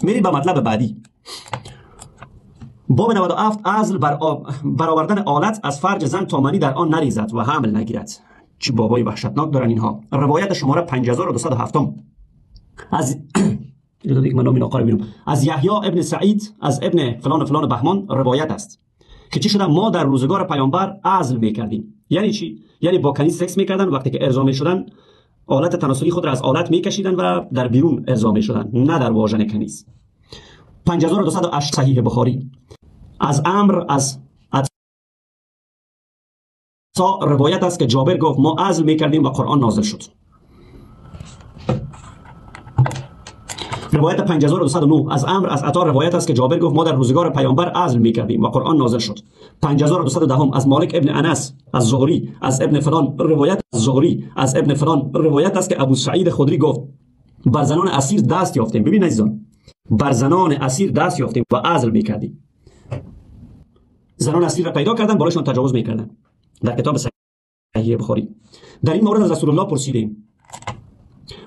میریم به مطلب بعدی. باب 97، عزل برآوردن آلت از فرج زن تا منی در آن نریزد و حمل نگیرد. چه بابای وحشتناک دارن اینها. روایت شماره 5207 از از یحیی ابن سعید از ابن فلان فلان بهمان روایت است که چی شده؟ ما در روزگار پیامبر عزل میکردیم. یعنی چی؟ یعنی با کنیز سکس میکردن، وقتی که ارضا میشدن آلت تناسلی خود را از آلت میکشیدن و در بیرون ارضا میشدن، نه در واژن کنیز. 5208 صحیح بخاری. از امر از عطا روایت است که جابر گفت ما عزل میکردیم و قرآن نازل شد. روایت 5209 از امر از عطا روایت است که جابر گفت ما در روزگار پیامبر عزل میکردیم و قرآن نازل شد. 5210 از مالک ابن انس از زهری از ابن فلان روایت از زهری از ابن فلان روایت است که ابو سعید خدری گفت بر زنان اسیر دست یافتیم. ببین عزیزان، بر زنان اسیر دست یافتیم و عزل میکردیم. زنان اسیر را پیدا کردن، بالایشان تجاوز میکردن. در کتاب صحیح بخاری در این مورد از رسول الله پرسیدیم،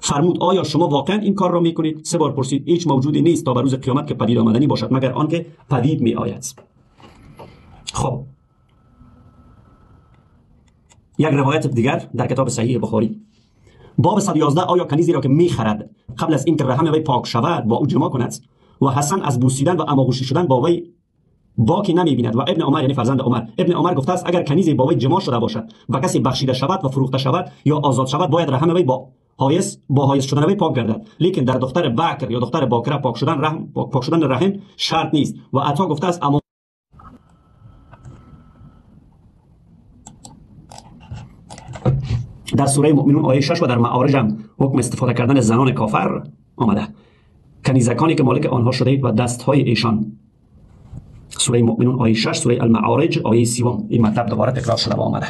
فرمود آیا شما واقعا این کار را میکنید؟ سه بار پرسید. هیچ موجودی نیست تا به روز قیامت که پدید آمدنی باشد مگر آنکه پدید می آید. خب یک روایت دیگر در کتاب صحیح بخاری، باب 111، آیا کنیزی را که میخرد قبل از اینکه رحم وی پاک شود با او جما کند؟ و حسن از بوسیدن و اماغوشی شدن با وی باکی نمیبیند. و ابن عمر، یعنی فرزند عمر، ابن عمر گفته است اگر کنیزی با وی جما شده باشد و کسی بخشیده شود و فروخته شود یا آزاد شود باید رحم وی با حایز شدن وی پاک گردد، لیکن در دختر بکر یا دختر باکره پاک شدن رحم شرط نیست. و عطا گفته است اما در سوره مؤمنون آیه 6 و در معارج هم حکم استفاده کردن زنان کافر آمده، کنیزکانی که مالک آنها شده اید و دستهای ایشان. سوره مؤمنون آیه 6، سوره المعارج آیه 30. این مطلب دوباره تکرار شده و آمده.